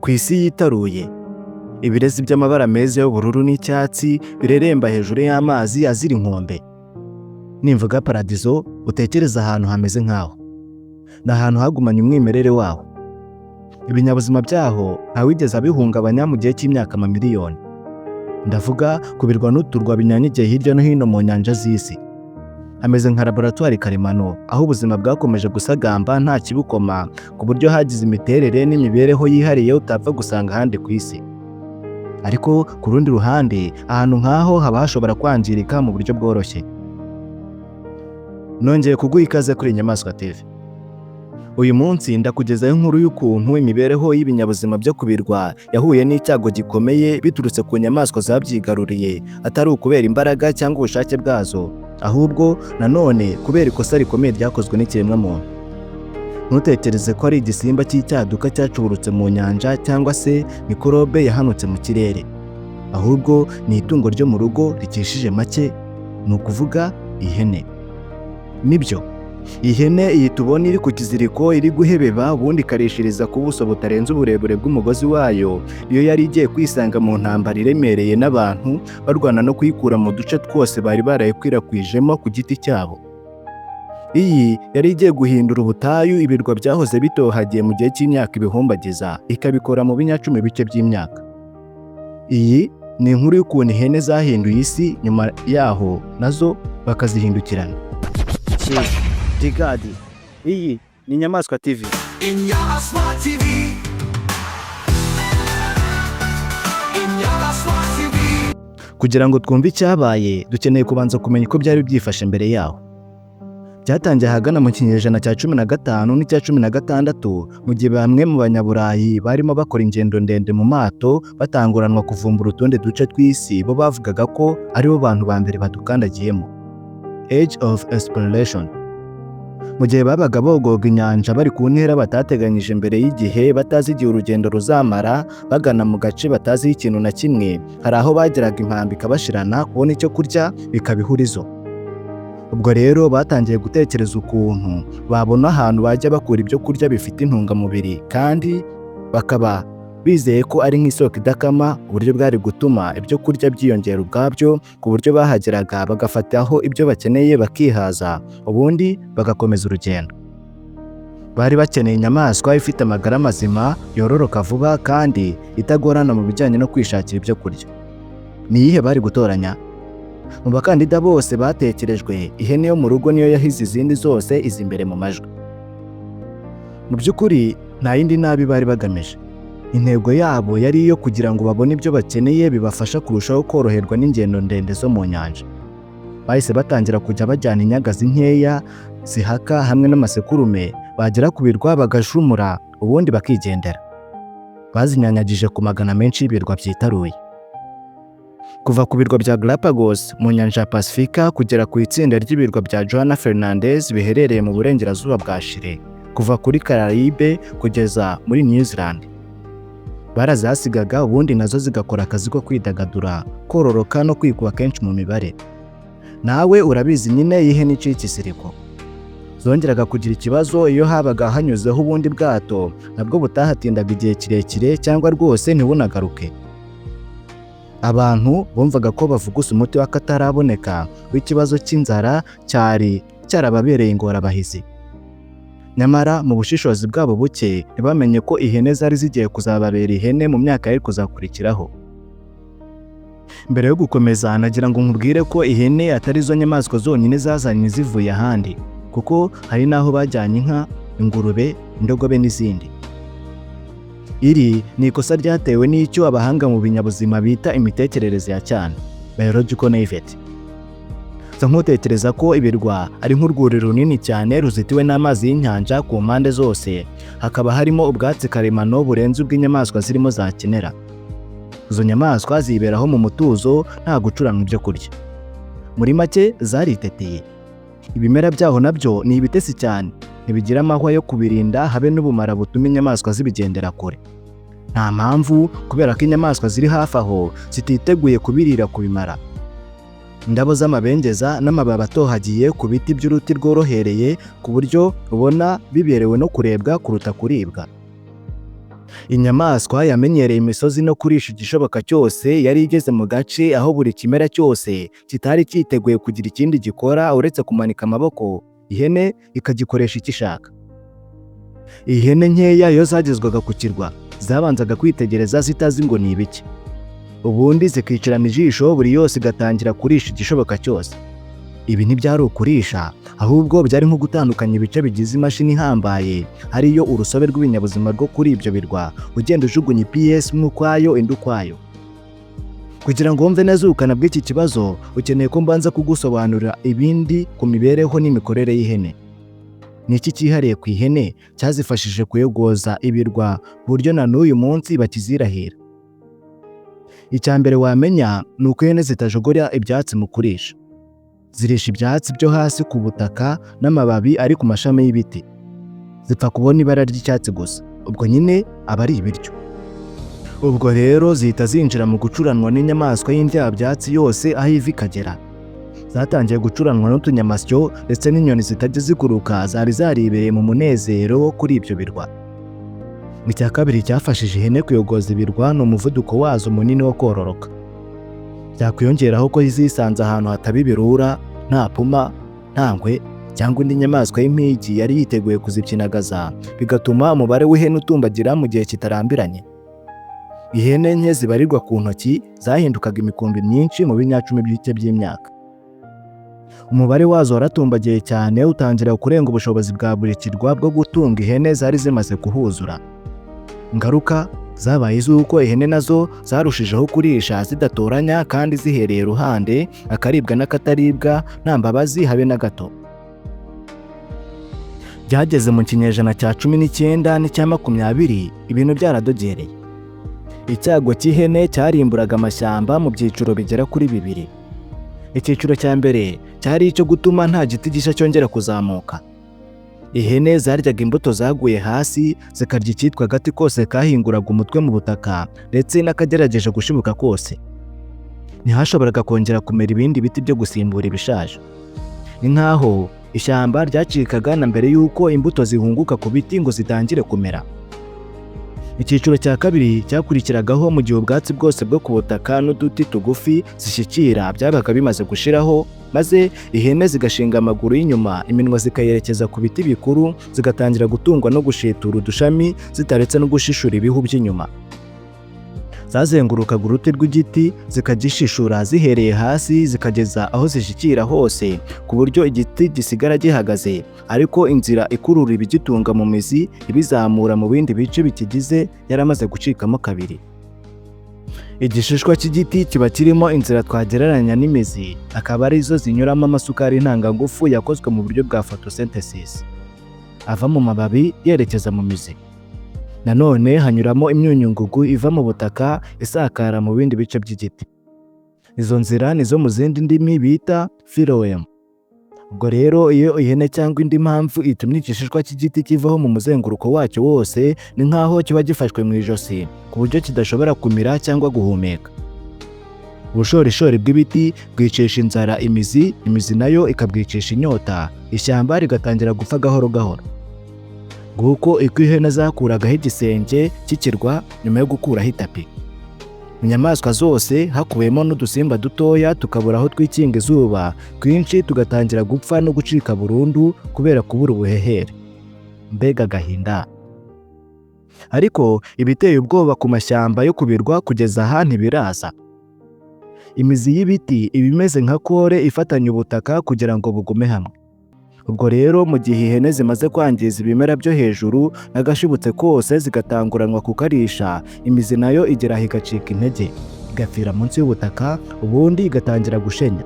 Ku isi yitaruye, ibirezi by'amabara meza y'ubururu n'icyatsi bireremba hejuru y'amazi azira inkombe. Nimvuga paradizo, utekereze ahantu hameze nk'aho. Ni ahantu hagumanye umwimerere waho. Ibinyabuzima byaho ntawigeze abihungabanya mu gihe cy'imyaka amamiliyoni. Ndavuga ku birwa n'uturwa binyanyagiye hirya no hino mu nyanja z'isi. Hameze nka laboratwari karemano, aho ubuzima bwakomeje gusagamba nta kibukoma, ku buryo hagize imiterere n'imibereho yihariye utapfa gusanga ahandi ku isi. Ariko ku rundi ruhande, ahantu nk'aho haba hashobora kwangirika mu buryo bworoshye. Nongeye kuguha ikaze kuri Inyamaswa TV. Uyu munsi ndakugezaho inkuru y'ukuntu imibereho y'ibinyabuzima byo ku birwa yahuye n'icyago gikomeye biturutse ku nyamaswa zabyigaruriye, atari ukubera imbaraga cyangwa ubushake bwazo, ahubwo nanone kubera ikosa rikomeye ryakozwe n'ikiremwamuntu. Ntutekereze ko ari igisimba cy'icyaduka cyacuburutse mu nyanja cyangwa se mikorobe yahanutse mu kirere. Ahubwo ni itungo ryo mu rugo ricishije make, ni ukuvuga ihene. Nibyo, ihene iyi tubona iri ku kiziriko iri guhebeba, ubundi ikarishiriza ku buso butarenze uburebure bw'umugozi wayo, iyo yari igiye kwisanga mu ntambara iremereye n'abantu barwana no kuyikura mu duce twose bari barayikwirakwijemo ku giti cyabo. Iyi yari igiye guhindura ubutayu ibirwa byahoze bitohagiye mu gihe cy'imyaka ibihumbagiza, ikabikora mu binyacumi bike by'imyaka. Iyi ni inkuru y'ukuntu ihene zahinduye isi, nyuma yaho nazo bakazihindukirana. Digadi, iyi ni Inyamaswa TV. Inyamaswa TV. Inyamaswa TV. Kugira ngo twumve icyabaye, dukeneye kubanza kumenya uko byari byifashe mbere yaho. Byatangiye ahagana mu kinyejana cya 15 n'icya 16, mu gihe bamwe mu Banyaburayi barimo bakora ingendo ndende mu mato, batanguranwa kuvumbura utundi duce tw'isi bo bavugaga ko aribo bantu ba mbere badukandagiyemo. Age of Exploration. Mu gihe babaga bogoga inyanja bari ku ntera batateganyije mbere y'igihe, batazi igihe urugendo ruzamara, bagana mu gace bataziho ikintu na kimwe, hari aho bageraga impamba ikabashirana, kubona icyo kurya bikaba ihurizo. Ubwo rero batangiye gutekereza ukuntu babona ahantu bajya bakura ibyo kurya bifite intungamubiri, kandi bakaba bizeye ko ari nk'isoko idakama, uburyo bwari gutuma ibyo kurya byiyongera ubwabyo, ku buryo bahageraga bagafataho ibyo bakeneye bakihaza, ubundi bagakomeza urugendo. Bari bakeneye inyamaswa ifite amagara mazima, yororoka vuba kandi itagorana mu bijyanye no kwishakira ibyo kurya. Ni iyihe bari gutoranya? Mu bakandida bose batekerejwe, ihene yo mu rugo niyo yahize izindi zose iza imbere mu majwi. Mu by'ukuri nta yindi nabi bari bagamije. Intego yabo yari iyo kugira ngo babone ibyo bakeneye bibafasha kurushaho koroherwa n'ingendo ndende zo mu nyanja. Bahise batangira kujya bajyana inyagazi nkeya zihaka hamwe n'amasekurume, bagera ku birwa bagashumura, ubundi bakigendera. Bazinyanyagije ku magana menshi y'ibirwa byitaruye. Kuva ku birwa bya Galapagos mu nyanja ya Pasifika kugera ku itsinda ry'ibirwa bya Juan Fernandez biherereye mu burengerazuba bwa Chile, kuva kuri Caraïbe kugeza muri New Zealand. Barazihasigaga, ubundi nazo zigakora akazi ko kwidagadura, kororoka no kwikuba kenshi mu mibare. Nawe urabizi nyine ihene iciye ikiziriko. Zongeraga kugira ikibazo iyo habaga hanyuzeho ubundi bwato, nabwo butahatindaga igihe kirekire cyangwa rwose ntibunagaruke. Abantu bumvaga ko bavuguse umuti w'akataraboneka w'ikibazo cy'inzara cyari cyarababereye ingorabahizi. Nyamara mu bushishozi bwabo buke, ntibamenye ko ihene zari zigiye kuzababera ihene mu myaka yari kuzakurikiraho. Mbere yo gukomeza, nagira ngo nkubwire ko ihene atari zo nyamaswa zonyine zazanywe zivuye ahandi, kuko hari n'aho bajyanye inka, ingurube, indogobe n'izindi. Iri ni ikosa ryatewe n'icyo abahanga mu binyabuzima bita imitekerereze ya cyane, biological naivety. Sa nk'utekereza ko ibirwa ari nk'urwuri runini cyane ruzitiwe n'amazi y'inyanja ku mpande zose, hakaba harimo ubwatsi karemano burenze ubw'inyamaswa zirimo zakenera. Izo nyamaswa ziberaho mu mutuzo, nta gucuranwa ibyo kurya. Muri make zariteteye. Ibimera byaho nabyo ni ibitesi cyane, ntibigira amahwa yo kubirinda habe n'ubumara butuma inyamaswa zibigendera kure. Nta mpamvu, kubera ko inyamaswa ziri hafi aho zititeguye kubirira kubimara. Indabo z'amabengeza n'amababi atohagiye ku biti by'uruti rworohereye, ku buryo ubona biberewe no kurebwa kuruta kuribwa. Inyamaswa yamenyereye imisozi no kurisha igishoboka cyose yari igeze mu gace aho buri kimera cyose kitari cyiteguye kugira ikindi gikora uretse kumanika amaboko, ihene ikagikoresha icyo ishaka. Ihene nkeya iyo zagezwaga ku kirwa, zabanzaga kwitegereza zitazi ngo ni ibiki, ubundi zikicarana ijisho, buri yose igatangira kurisha igishoboka cyose. Ibi ntibyari ukurisha, ahubwo byari nko gutandukanya ibice bigize imashini ihambaye, ariyo urusobe rw'ibinyabuzima rwo kuri ibyo birwa, ugenda ujugunya ipiyesi imwe ukwayo, indi ukwayo. Kugira ngo wumve neza ubukana bw'iki kibazo, ukeneye ko mbanza kugusobanurira ibindi ku mibereho n'imikorere y'ihene. Ni iki cyihariye ku ihene cyazifashije kuyogoza ibirwa ku buryo na n'uyu munsi bakizirahira? Icya mbere wamenya ni uko ihene zitajogora ibyatsi mu kurisha. Zirisha ibyatsi byo hasi ku butaka n'amababi ari ku mashami y'ibiti. Zipfa kubona ibara ry'icyatsi gusa, ubwo nyine aba ari ibiryo. Ubwo rero zihita zinjira mu gucuranwa n'inyamaswa y'indyabyatsi yose aho iva ikagera. Zatangiye gucuranwa n'utunyamasyo ndetse n'inyoni zitajya ziguruka zari zaribereye mu munezero wo kuri ibyo birwa. Icya kabiri cyafashije ihene kuyogoza ibirwa ni umuvuduko wazo munini wo kororoka. Byakwiyongeraho ko zisanze ahantu hataba ibirura, nta puma, nta ngwe cyangwa indi nyamaswa y'impigi yari yiteguye kuzipyinagaza, bigatuma umubare w'ihene utumbagira mu gihe kitarambiranye. Ihene nke zibarirwa ku ntoki zahindukaga imikumbi myinshi mu binyacumi bike by'imyaka. Umubare wazo waratumbagiye cyane, utangira kurenga ubushobozi bwa buri kirwa bwo gutunga ihene zari zimaze kuhuzura. Ingaruka zabaye iz'uko ihene nazo zarushijeho kurisha zidatoranya kandi zihereye ruhande, akaribwa n'akataribwa, nta mbabazi habe na gato. Byageze mu kinyejana cya 19 n'icya 20 ibintu byaradogereye. Icyago cy'ihene cyarimburaga amashyamba mu byiciro bigera kuri bibiri. Icyiciro cya mbere cyari icyo gutuma nta giti gishya cyongera kuzamuka. Ihene zaryaga imbuto zaguye hasi, zikarya icyitwa agati kose kahinguraga umutwe mu butaka ndetse n'akagerageje gushibuka kose. Ntihashoboraga kongera kumera ibindi biti byo gusimbura ibishaje. Ni nk'aho ishyamba ryacikaga na mbere y'uko imbuto zihunguka ku biti ngo zitangire kumera. Icyiciro cya kabiri cyakurikiragaho mu gihe ubwatsi bwose bwo ku butaka n'uduti tugufi zishyikira byabaga bimaze gushiraho, maze ihene zigashinga amaguru y'inyuma, iminwa zikayerekeza ku biti bikuru, zigatangira gutungwa no gushitura udushami zitaretse no gushishura ibihu by'inyuma. Zazengurukaga uruti rw'igiti zikagishishura zihereye hasi zikageza aho zishyikira hose, ku buryo igiti gisigara gihagaze, ariko inzira ikurura ibigitunga mu mizi ibizamura mu bindi bice bikigize yaramaze gucikamo kabiri. Igishishwa cy'igiti kiba kirimo inzira twagereranya n'imizi, akaba arizo zinyuramo amasukari ntangangufu yakozwe mu buryo bwa photosynthesis, ava mu mababi yerekeza mu mizi. Nanone hanyuramo imyunyungugu iva mu butaka isakara mu bindi bice by'igiti. Izo nzira nizo mu zindi ndimi bita phloem. Ubwo rero iyo ihene cyangwa indi mpamvu itumye igishishwa cy'igiti kivaho mu muzenguruko wacyo wose, ni nk'aho kiba gifashwe mu ijosi ku buryo kidashobora kumira cyangwa guhumeka. Ubushorishori bw'ibiti bwicisha inzara imizi, imizi nayo ikabwicisha inyota, ishyamba rigatangira gupfa gahoro gahoro. Nguko uko ihene zakuragaho igisenge cy'ikirwa nyuma yo gukuraho itapi. Inyamaswa zose, hakubiyemo n'udusimba dutoya, tukabura aho twikinga izuba, twinshi tugatangira gupfa no gucika burundu kubera kubura ubuhehere. Mbega agahinda! Ariko ibiteye ubwoba ku mashyamba yo ku birwa kugeza aha ntibiraza. Imizi y'ibiti iba imeze nka kore ifatanya ubutaka kugira ngo bugume hamwe. Ubwo rero mu gihe ihene zimaze kwangiza ibimera byo hejuru n'agashibutse kose zigatanguranwa kukarisha, imizi nayo igera aho igacika intege, igapfira munsi y'ubutaka, ubundi igatangira gushenya.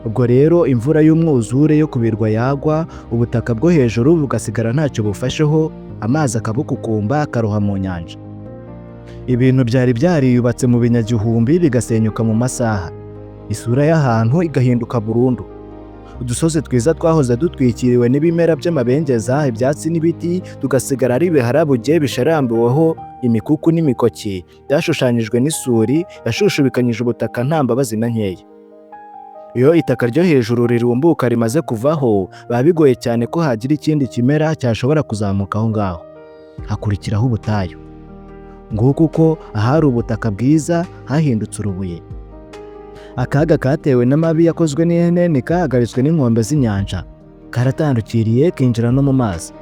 Ubwo rero imvura y'umwuzure yo ku birwa yagwa, ubutaka bwo hejuru bugasigara ntacyo bufasheho, amazi akabukukumba akaroha mu nyanja. Ibintu byari byariyubatse mu binyagihumbi bigasenyuka mu masaha. Isura y'ahantu igahinduka burundu. Udusozi twiza twahoze dutwikiriwe n'ibimera by'amabengeza, ibyatsi n'ibiti, tugasigara ari ibiharabuge bisharambuweho imikuku n'imikoki byashushanyijwe n'isuri yashushubikanyije ubutaka nta mbabazi na nkeya. Iyo itaka ryo hejuru rirumbuka rimaze kuvaho, biba bigoye cyane ko hagira ikindi kimera cyashobora kuzamuka aho ngaho. Hakurikiraho ubutayu. Nguko uko ahari ubutaka bwiza hahindutse urubuye. Akaga katewe n'amabi yakozwe n'ihene ntikahagaritswe n'inkombe z'inyanja, karatandukiriye kinjira no mu mazi.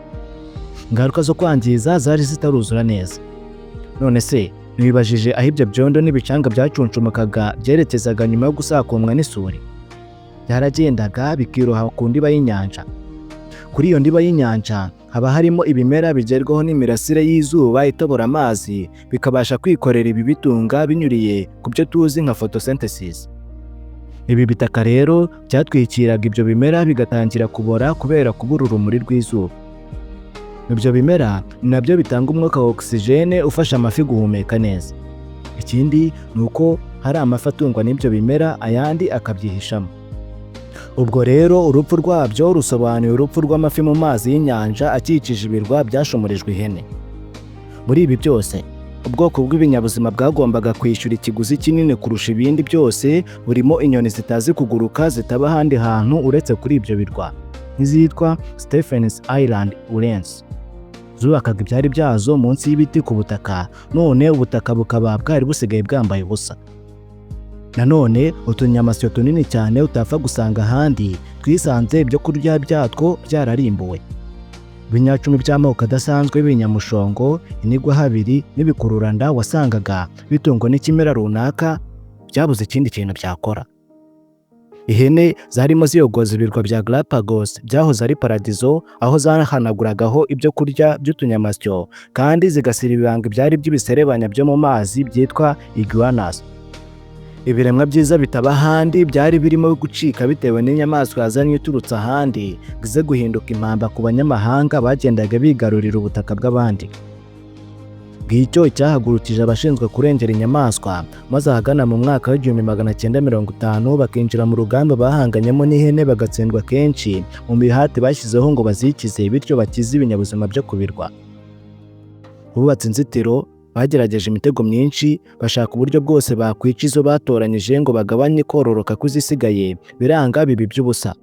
Ingaruka zo kwangiza zari zitaruzura neza. None se ntiwibajije aho ibyo byondo n'ibicanga byacuncumukaga byerekezaga nyuma yo gusakumwa n'isuri? Byaragendaga bikiroha ku ndiba y'inyanja. Kuri iyo ndiba y'inyanja haba harimo ibimera bigerwaho n'imirasire y'izuba itobora amazi, bikabasha kwikorera ibibitunga binyuriye ku byo tuzi nka photosynthesis. Ibi bitaka rero byatwikiraga ibyo bimera, bigatangira kubora kubera kubura urumuri rw'izuba. Ibyo bimera ni nabyo bitanga umwuka wa oxygène ufasha amafi guhumeka neza. Ikindi ni uko hari amafi atungwa n'ibyo bimera, ayandi akabyihishamo. Ubwo rero urupfu rwabyo rusobanuye urupfu rw'amafi mu mazi y'inyanja akikije ibirwa byashumurijwe ihene. Muri ibi byose, ubwoko bw'ibinyabuzima bwagombaga kwishyura ikiguzi kinini kurusha ibindi byose burimo inyoni zitazi kuguruka, zitaba ahandi hantu uretse kuri ibyo birwa, nk'izitwa Stephens Island Wrens. Zubakaga ibyari byazo munsi y'ibiti ku butaka, none ubutaka bukaba bwari busigaye bwambaye ubusa. Nanone utunyamasyo tunini cyane utapfa gusanga ahandi twisanze ibyo kurya byatwo byararimbuwe. Ibinyacumi by'amoko adasanzwe y'ibinyamushongo, inigwahabiri n'ibikururanda wasangaga bitungwa n'ikimera runaka byabuze ikindi kintu byakora. Ihene zarimo ziyogoza ibirwa bya Galapagos byahoze ari paradizo, aho zahanaguragaho ibyo kurya by'utunyamasyo kandi zigasira ibibanga ibyari by'ibiserebanya byo mu mazi byitwa iguanas. Ibiremwa byiza bitaba ahandi byari birimo gucika bitewe n'inyamaswa yazanye iturutse ahandi ngo ize guhinduka impamba ku banyamahanga bagendaga bigarurira ubutaka bw'abandi. Ngicyo icyahagurukije abashinzwe kurengera inyamaswa, maze ahagana mu mwaka wa 1950 bakinjira mu rugamba bahanganyemo n'ihene, bagatsindwa kenshi mu mihati bashyizeho ngo bazikize, bityo bakize ibinyabuzima byo ku birwa. Bubatse inzitiro, bagerageje imitego myinshi, bashaka uburyo bwose bakwica izo batoranyije ngo bagabanye kororoka kw'izisigaye, biranga biba iby'ubusa.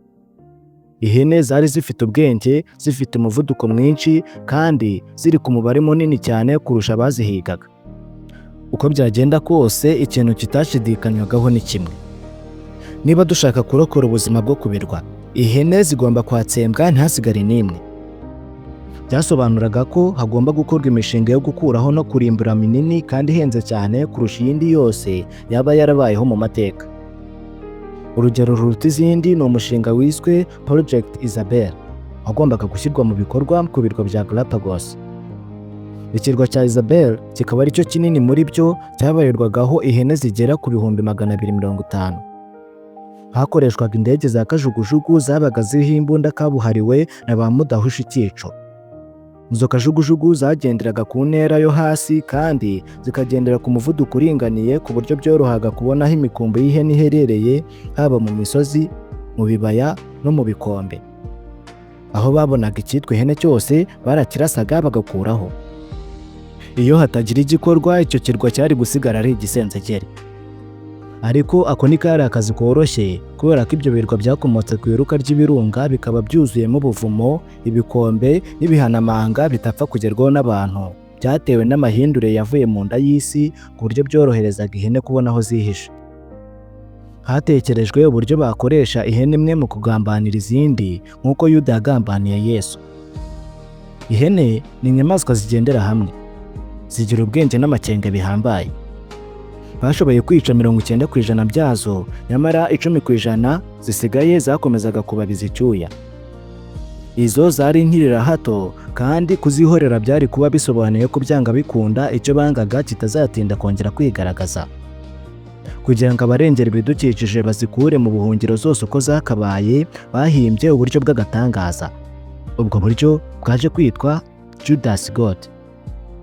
Ihene zari zifite ubwenge, zifite umuvuduko mwinshi kandi ziri ku mubare munini cyane kurusha abazihigaga. Uko byagenda kose, ikintu kitashidikanywagaho ni kimwe: niba dushaka kurokora ubuzima bwo ku birwa, ihene zigomba kwatsembwa ntihasigare n'imwe. Byasobanuraga ko hagomba gukorwa imishinga yo gukuraho no kurimbura minini kandi ihenze cyane kurusha iyindi yose yaba yarabayeho mu mateka. Urugero ruruta izindi ni umushinga wiswe Project Isabel, wagombaga gushyirwa mu bikorwa ku birwa bya Galapagos. Ikirwa cya Isabel kikaba aricyo kinini muri byo, cyabarirwagaho ihene zigera ku 250,000. Hakoreshwaga indege za kajugujugu zabaga ziriho imbunda kabuhariwe na ba mudahusha icyico. Izo kajugujugu zagenderaga ku ntera yo hasi kandi zikagendera ku muvuduko uringaniye, ku buryo byorohaga kubona aho imikumbi y'ihene iherereye, haba mu misozi, mu bibaya no mu bikombe. Aho babonaga icyitwa ihene cyose barakirasaga bagakuraho. Iyo hatagira igikorwa, icyo kirwa cyari gusigara ari igisenzegeri. Ariko ako ntikari akazi koroshye, kubera ko ibyo birwa byakomotse ku iruka ry'ibirunga, bikaba byuzuyemo ubuvumo, ibikombe n'ibihanamanga bitapfa kugerwaho n'abantu, byatewe n'amahindure yavuye mu nda y'isi, ku buryo byoroherezaga ihene kubona aho zihisha. Hatekerejwe uburyo bakoresha ihene imwe mu kugambanira izindi, nk'uko Yuda yagambaniye Yesu. Ihene ni inyamaswa zigendera hamwe, zigira ubwenge n'amakenga bihambaye. Bashoboye kwica 90% byazo, nyamara 10% zisigaye zakomezaga kubabiza icyuya. Izo zari inkirira hato, kandi kuzihorera byari kuba bisobanuye ko byanga bikunda icyo bangaga kitazatinda kongera kwigaragaza. Kugira ngo abarengera ibidukikije bazikure mu buhungiro zose uko zakabaye, bahimbye uburyo bw'agatangaza. Ubwo buryo bwaje kwitwa Judas Goat,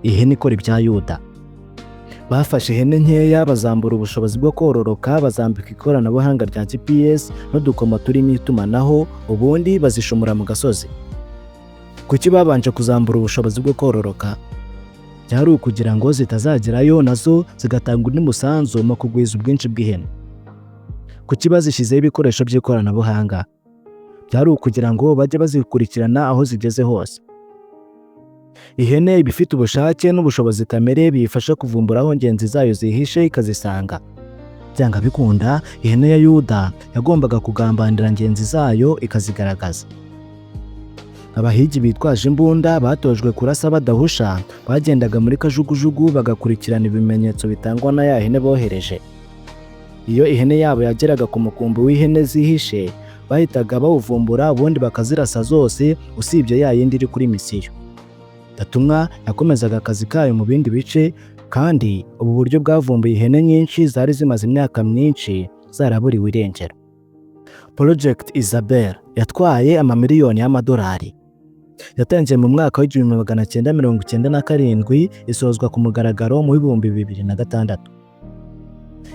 ihene ikora ibya Yuda. Bafashe ihene nkeya, bazambura ubushobozi bwo kororoka, bazambika ikoranabuhanga rya GPS n'udukoma turimo itumanaho, ubundi bazishumura mu gasozi. Kuki babanje kuzambura ubushobozi bwo kororoka? Byari ukugira ngo zitazagerayo nazo zigatanga undi musanzu mu kugwiza ubwinshi bw'ihene. Kuki bazishyizeho ibikoresho by'ikoranabuhanga? Byari ukugira ngo bajye bazikurikirana aho zigeze hose. Ihene iba ifite ubushake n'ubushobozi kamere biyifasha kuvumbura aho ngenzi zayo zihishe ikazisanga. Byanga bikunda, ihene ya Yuda yagombaga kugambanira ngenzi zayo ikazigaragaza. Abahigi bitwaje imbunda batojwe kurasa badahusha bagendaga muri kajugujugu, bagakurikirana ibimenyetso bitangwa na ya hene bohereje. Iyo ihene yabo yageraga ku mukumbi w'ihene zihishe, bahitaga bawuvumbura, ubundi bakazirasa zose usibye ya yindi iri kuri misiyo. Gatumwa yakomezaga akazi kayo mu bindi bice, kandi ubu buryo bwavumbuye ihene nyinshi zari zimaze imyaka myinshi zaraburiwe irengero. Project Isabel yatwaye amamiliyoni y'amadolari. Yatangiye mu mwaka w'1997, isozwa ku mugaragaro mu 2006.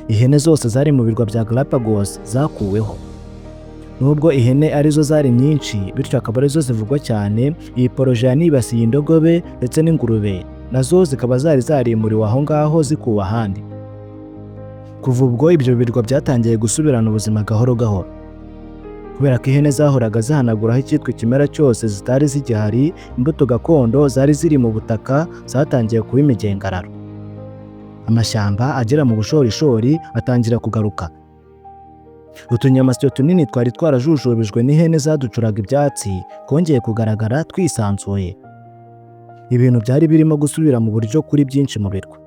Ihene zose zari mu birwa bya Galapagos zakuweho. Nubwo ihene arizo zari nyinshi, bityo akaba arizo zivugwa cyane, iyi projet yanibasiye indogobe ndetse n'ingurube, nazo zikaba zari zarimuriwe aho ngaho zikuwe ahandi. Kuva ubwo, ibyo birwa byatangiye gusubirana ubuzima gahoro gahoro. Kubera ko ihene zahoraga zihanaguraho icyitwa ikimera cyose zitari zigihari, imbuto gakondo zari ziri mu butaka zatangiye kuba imigengararo. Amashyamba agera mu bushorishori atangira kugaruka. Utunyamasyo tunini twari twarajujubijwe n'ihene zaducuraga ibyatsi twongeye kugaragara twisanzuye. Ibintu byari birimo gusubira mu buryo kuri byinshi mu birwa.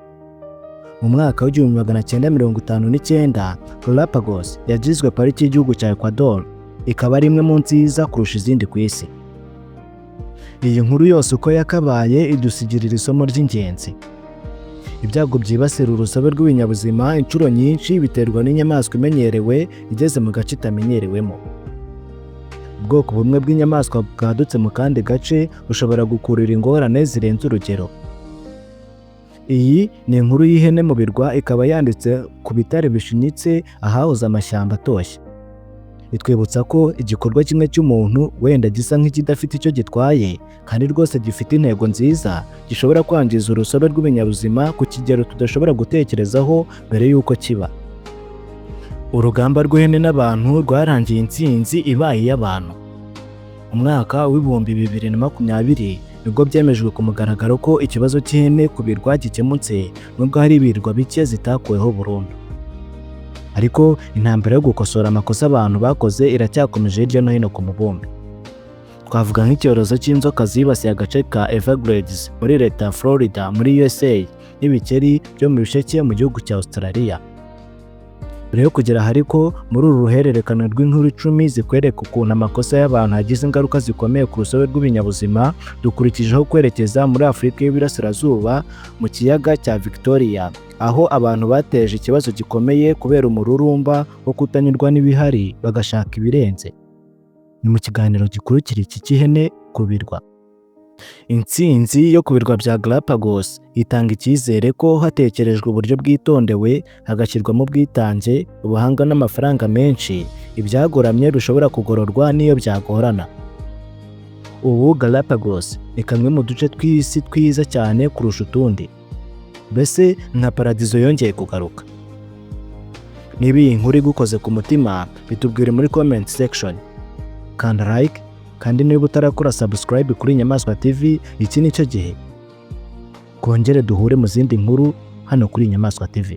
Mu mwaka w'1959, Galapagos yagizwe pariki y'igihugu cya Ecuador, ikaba ari imwe mu nziza kurusha izindi ku isi. Iyi nkuru yose uko yakabaye idusigirira isomo ry'ingenzi. Ibyago byibasira urusobe rw'ibinyabuzima inshuro nyinshi biterwa n'inyamaswa imenyerewe igeze mu gace itamenyerewemo. Ubwoko bumwe bw'inyamaswa bwadutse mu kandi gace bushobora gukurura ingorane zirenze urugero. Iyi ni inkuru y'ihene mu birwa, ikaba yanditse ku bitare bishinyitse ahahoze amashyamba atoshye. Itwibutsa ko igikorwa kimwe cy'umuntu, wenda gisa nk'ikidafite icyo gitwaye kandi rwose gifite intego nziza, gishobora kwangiza urusobe rw'ibinyabuzima ku kigero tudashobora gutekerezaho mbere y'uko kiba. Urugamba rw'ihene n'abantu rwarangiye intsinzi ibaye iy'abantu. Mu mwaka w'2020 nibwo byemejwe ku mugaragaro ko ikibazo cy'ihene ku birwa gikemutse, nubwo hari ibirwa bike zitakuweho burundu. Ariko intambara yo gukosora amakosa abantu bakoze iracyakomeje hirya no hino ku mubumbe. Twavuga nk'icyorezo cy'inzoka zibasiye agace ka Everglades muri leta ya Florida muri USA, n'ibikeri byo mu bisheke mu gihugu cya Australia. Mbere yo kugera aha ariko, muri uru ruhererekane rw'inkuru 10 zikwereka ukuntu amakosa y'abantu yagize ingaruka zikomeye ku rusobe rw'ibinyabuzima, dukurikijeho kwerekeza muri Afurika y'Iburasirazuba mu kiyaga cya Victoria, aho abantu bateje ikibazo gikomeye kubera umururumba wo kutanyurwa n'ibihari bagashaka ibirenze. Ni mu kiganiro gikurikira iki cy'ihene ku birwa. Intsinzi yo ku birwa bya Galapagos itanga icyizere ko hatekerejwe uburyo bwitondewe, hagashyirwamo ubwitange, ubuhanga n'amafaranga menshi, ibyagoramye bishobora kugororwa n'iyo byagorana. Ubu Galapagos ni kamwe mu duce tw'isi twiza cyane kurusha utundi, mbese nka paradizo yongeye kugaruka. Niba iyi nkuru igukoze ku mutima, bitubwire muri comment section. Kanda like, kandi niba utarakora subscribe kuri Inyamaswa TV, iki ni cyo gihe. Twongere duhure mu zindi nkuru hano kuri Inyamaswa TV.